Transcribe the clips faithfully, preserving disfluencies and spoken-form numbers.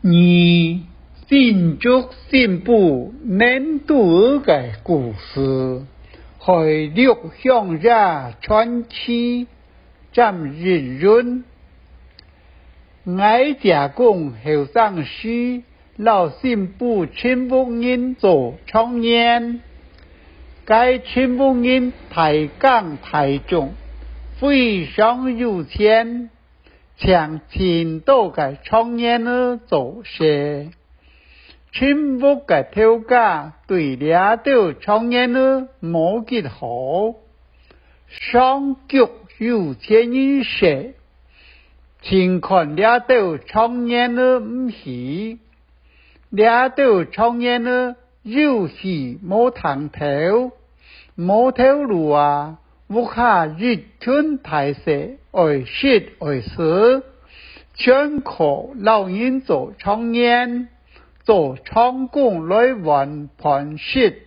二、新竹新埔寧都仔个故事，海陸鄉野傳奇，詹益雲。𠊎姐公後生時，摎新埔陳屋人做長年。該陳屋人大耕大種，非常有錢， 請盡多个長年仔做事。陳屋个頭家對這兜長年仔無幾好，常逐有錢人踅，盡看這兜長年仔毋起。這兜長年仔 有去無通頭，無頭路啊，屋下一群大細愛食愛使，全靠摎人做長年，做長工來換飯食。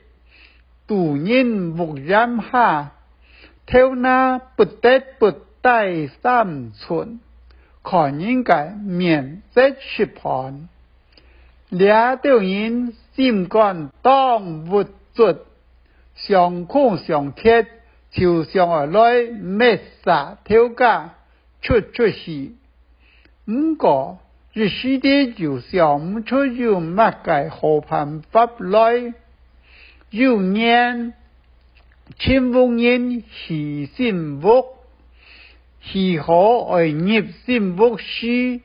堵人屋簷下，頭那不得不低三寸，看人个面色食飯。 這兜人心肝當鬱卒，想空想缺，就想愛來滅殺頭家，出出氣。毋過，一時仔就想毋出有麼个好辦法來。有年，陳屋人起新屋，起好愛入新屋時，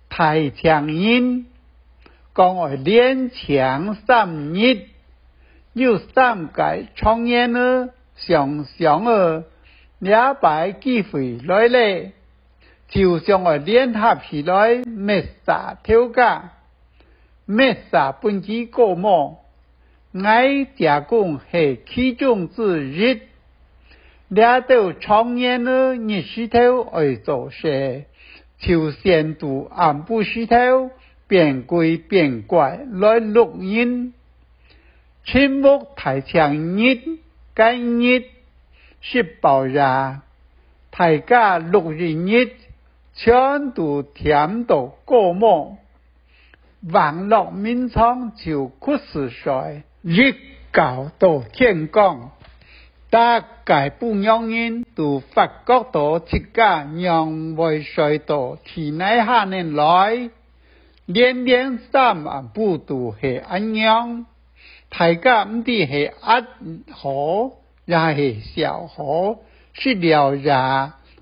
大請人，講愛連請三日。有三个長年仔想想仔，這擺機會來咧，就想愛聯合起來滅殺頭家，滅殺分佢過目。 𠊎姐公係其中之一。這兜長年仔日時頭愛做事，就選堵暗晡時頭，變鬼變怪來摝人。陳屋大請日，該日食飽夜，大家摝一日，全都悿到過目。 橫落眠床就屈屎睡，一覺到天光。逐个餔娘人都發覺到自家仰會睡到地泥下呢來，連連三暗晡都係恁樣。大家毋知係閼好， 也係笑好，食了夜，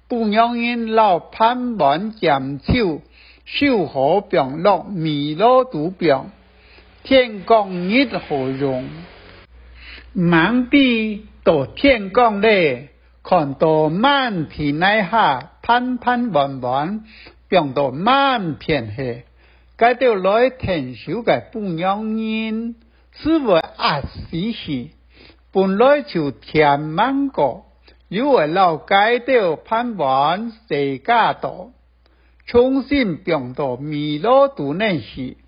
餔娘人摎盤碗撿揫，收好放落米籮肚放，天光日好用。吂知到天光咧，看到滿地泥下盤盤碗碗，放到滿片係，該兜來𢯭手个餔娘人 斯會閼死去，本來就悿吂過，又會摎該兜盤碗洗加到，重新放到米籮肚內去。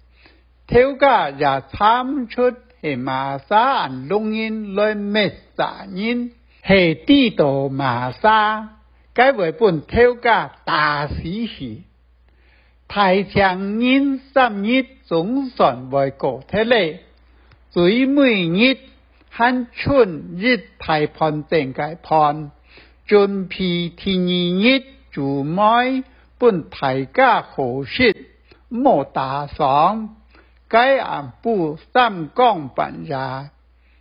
頭家也查毋出係麼儕恁摝人來滅殺人，係知到麼儕，該會分頭家打死去。 大請人三日總算會過忒咧，最尾日還賰一大盤正个飯，準備第二日煮糜分大家好食，毋好打爽。該暗晡三更半夜，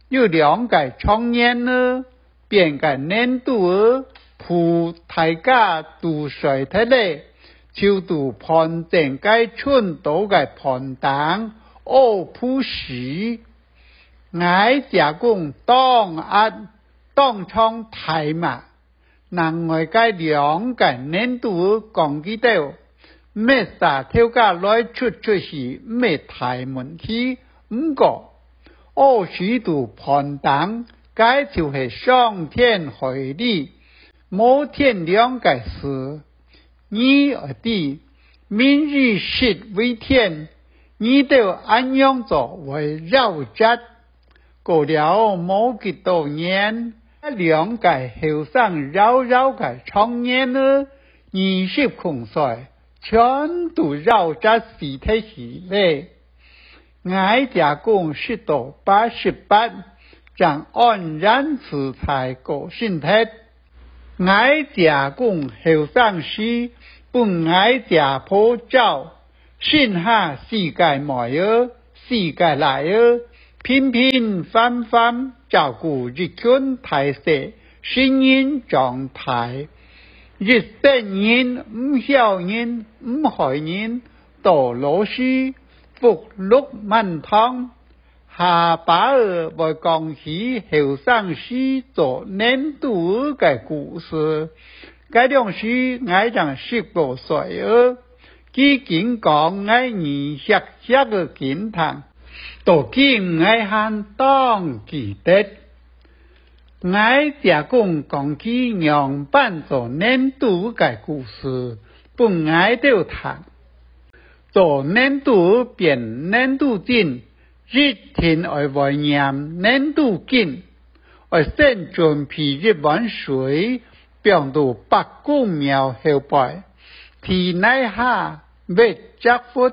有兩个長年仔，變个寧都仔，晡大家都睡忒咧，就佇飯正該賰到个飯頂屙朆屎。𠊎姐公當閼，當場大罵。 另外該兩个寧都仔講佢兜，滅殺頭家來出出氣，毋係大問題，毋過屙屎佇飯頂，該就係傷天害理、無天良个事。你愛知，民以食為天，你兜恁樣做會夭折。 過了無幾多年，兩个後生夭夭个長年仔，二十空歲，全都枵忒死忒去咧。𠊎姐公食到八十八，正安然自在過身忒。𠊎姐公後生時，分𠊎姐婆照，生下四個妹仔，四個倈仔，平平凡凡照顧一群大細，成人長大。一生人毋僥人，毋害人，到老時，福祿滿堂。 下把仔會講起後生時做乳豬仔个故事。該量時𠊎正十過歲仔，佢緊講𠊎耳㧒㧒仔緊聽，到今𠊎還當記得。𠊎姐公講佢仰般做乳豬仔个故事，分𠊎兜聽。做乳豬變乳豬精， 一定愛會念乳豬經，愛先準備一碗水，放到伯公廟後背，地泥下挖隻窟，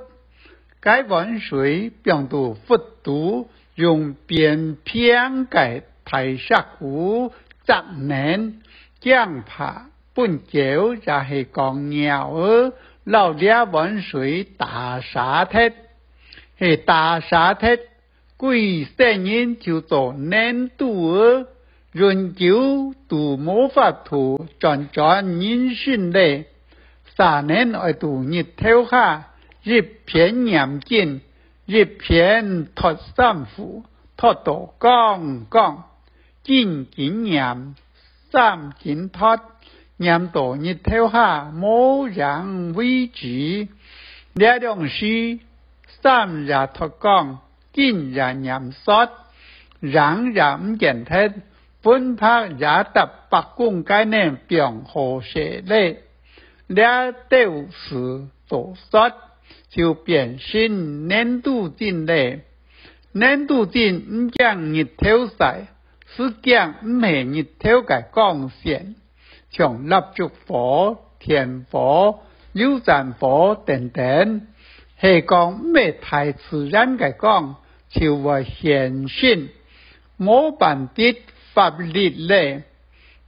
該碗水放到窟肚，用扁平个大石牯矺等，驚怕 分狗也係講鳥仔，摎這碗水打灑忒。係打灑忒，歸生人就做乳豬仔，永久都無法度轉轉人身咧。儕人愛佇日頭下，一片念經，一片脫衫褲，脫到光光。 緊緊念，衫緊脫，念到日頭下無影為止。這量時，衫也脫光，巾也念煞，影也毋見忒，魂魄也搭伯公該等放好勢咧。這兜事做煞，就變成乳豬精咧。乳豬精毋驚日頭曬， 斯驚毋係日頭个光線，像蠟燭火、電火、油盞火等等，係講毋係大自然个光，就會現身，無半滴法力咧。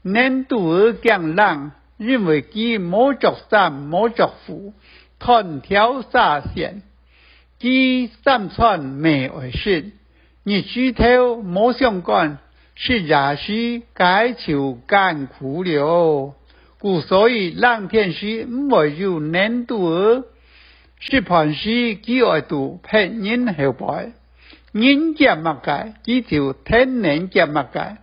乳豬仔驚冷，因為佢無著衫、無著褲，斷條紗線，佢三餐乜愛食， 日時頭無相干，食夜時該就艱苦了。故所以冷天時毋會有乳豬仔，食飯時佢愛佇別人後背，人夾麼个，佢就跈等夾麼个。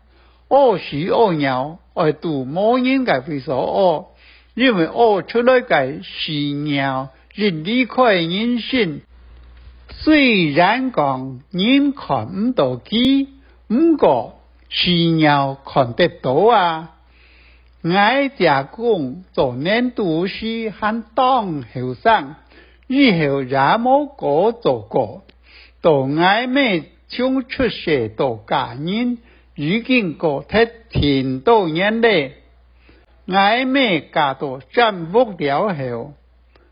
屙屎屙尿愛佇無人个位所屙，因為屙出來个屎尿一離開人身， 雖然講人看毋到佢，毋過屎尿看得到啊。𠊎姐公做乳豬時還當後生，以後也無過做過。到𠊎姆從出世到嫁人，已經過忒盡多年咧。𠊎姆嫁到詹屋了後，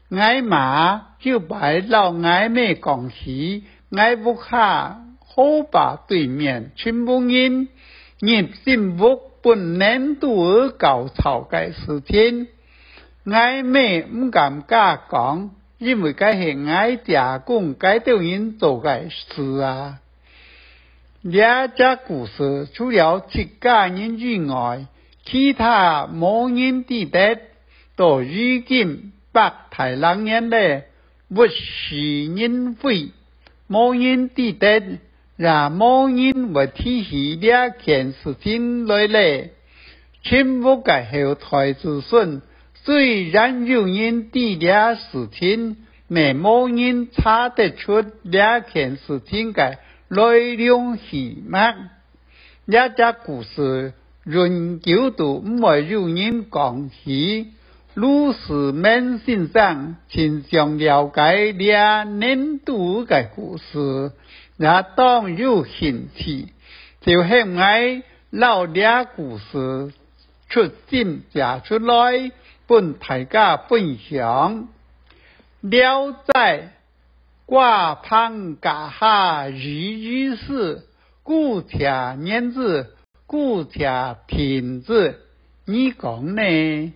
𠊎媽有擺摎𠊎姆講起，𠊎屋下河壩對面陳屋人入新屋分乳豬仔搞吵个事情。𠊎姆毋敢加講，因為該係𠊎姐公該兜人做个事啊。這隻故事除了自家人以外，其他無人知得，到如今 百大零年咧，物是人非，無人知得，也無人會提起這件事情來咧。陳屋个後代子孫，雖然有人知這事情，乜無人查得出這件事情个來龍去脈。 這隻故事永久都毋會有人講起。盧士明先生盡想了解這乳豬个故事，也當有興趣，就喊𠊎摎這故事出信寫出來，分大家分享。聊齋，瓜棚架下，日日食，姑且言之，姑且聽之。你講呢？